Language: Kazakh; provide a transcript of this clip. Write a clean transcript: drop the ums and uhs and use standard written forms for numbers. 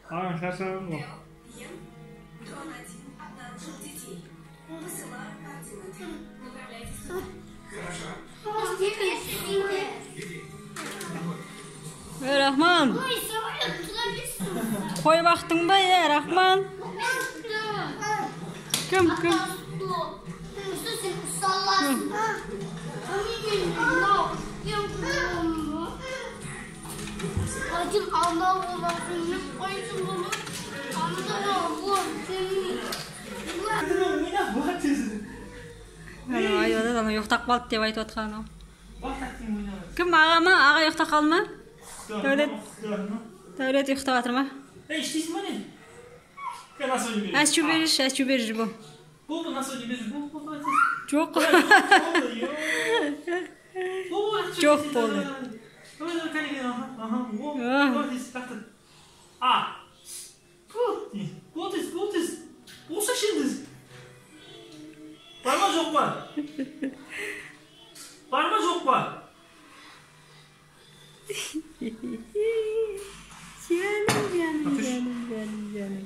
Ағаң шаршаған ғой. Ей, Рахман. Қой бақтың ба, е, Рахман? Кім, кім? Анау ұйықтап қалды деп айтып отқан анау. Кім, аға ма? Аға ұйықтап қалды ма? Дәулет. Дәулет ұйықтап жатыр ма? Ей, іштейсің ба не? Әшу беріші, әшу беріші бұл. Бұл насос беріші, бұл. Жоқ. Жоқ болды. А. Болды, болды. Болса şimdi. Бар ма, жоқ па? Бар ма, жоқ па? Жаным, жаным, жаным, жаным, жаным.